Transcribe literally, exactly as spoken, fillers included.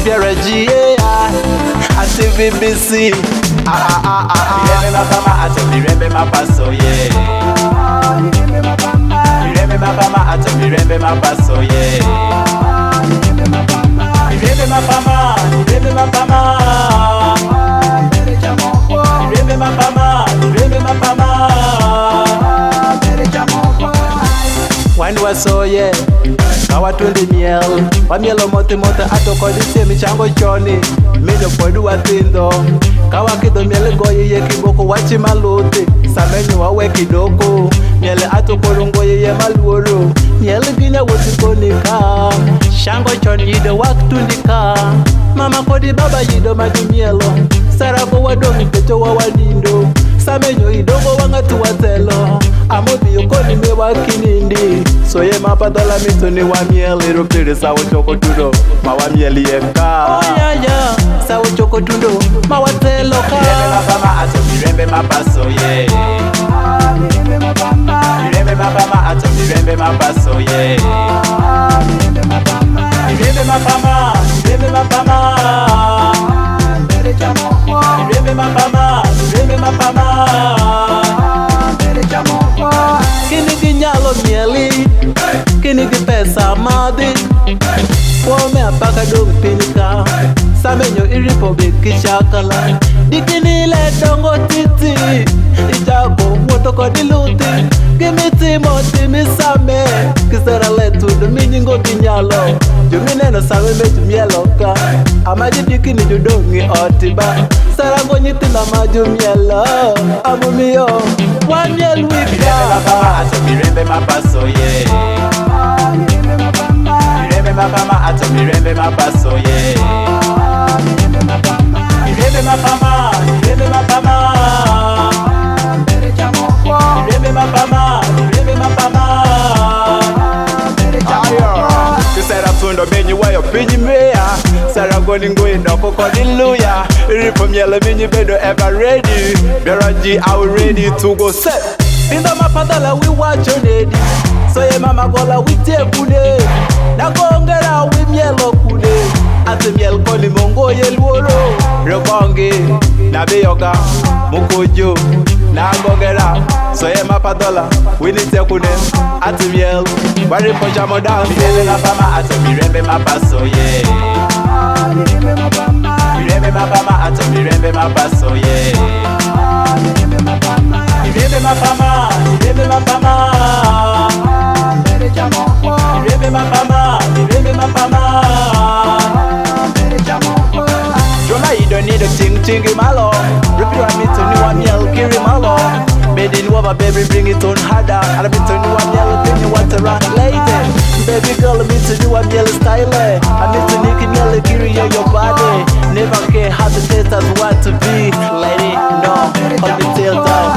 Biara G A I, ati B B C. Ah, ah, ah, ah, ah. Mirembe mapama, ato mirembe mapaso, yeah. Mirembe mapama, ato mirembe mapaso, yeah. Mirembe mapama, mirembe mapama. Mirembe mapama, mirembe mapama. Wani wasoye, ka watundi miel, wa miel omoti moti ato kodi sie mi chango choni, mijo podu watindo, ka wakidho miel goye ye kiboko wachi maluti, samenyo wawe kidoko, miel ato kodi ngoye ye maluoro, miel ginya wuti koni ka, chango choni yido waktundi ka, mama kodi baba yido maju mielo, sara ko wadongi pecho wa wadindo, samenyo idongo wanga tu watelo, amo biyo koni me wa kinindi. So ye mapa dola mi tuni wa miel, iru piri sa wo choko tudo, ma wa miel ye ka. Oh, yeah, yeah. Sa wo choko tudo, ma watelo ka. Mirembe mapama, ato mirembe mapaso, yeah. Mirembe mapama, ato mirembe mapaso, yeah. Mirembe mapama, mirembe mapama. Mirembe mapama, mirembe mapama. Kini gi nyalo mieli, kini gi pesa madi. Wome apaka dong pinika. Samenyo iripo be kichakala. Dikini le dongo titi. Ijago woto kodi luti. Gimi timo timi same. Kisera le tudo minyingo gi nyalo. Jumi neno same me jumielo ka. Amaji dikini judongi otiba. Sara go nyithindo ma jumielo, amomiyo, wamiel wika. Mirembe mapama, ato mirembe mapaso, yeah. Mirembe mapama, ato mirembe mapaso, yeah. Mirembe mapama, mirembe mapama. Mirembe mapama, mirembe mapama. Ayo, kisera tundo benyi wayo pinyi meya. Sara goni ngoi no koko di luya. Iripo mielo minyi bedo ever ready. Biara G, are we ready to go set? Pindo mapadala wi wacho nedi. So ye mama gola wi tie kune. Na gongera wi mielo kune. Ati miel koni mongo ye luoro. Rokongi, na biyoga, mukuju, na gongera. So ye mapa dola, wini tekune, ati miel, wari po chamo dance. Mirembe mapama, ato mirembe mapaso, yeah. Mirembe mapama, ato mirembe mapaso, yeah. Mirembe mapama, mirembe mapama. Mirembe mapama, mirembe mapama. Jona, you don't need a ting ting in my law. Repeat what me to new one yell, kill him along. Bending over, baby, bring it on harder. And a bit to new one yell, bring you what to run later. Baby girl, me to new one yell style. I need to nick him yell, kill you, your body. Never care how the taters want to be. Lady, no, hold me till down.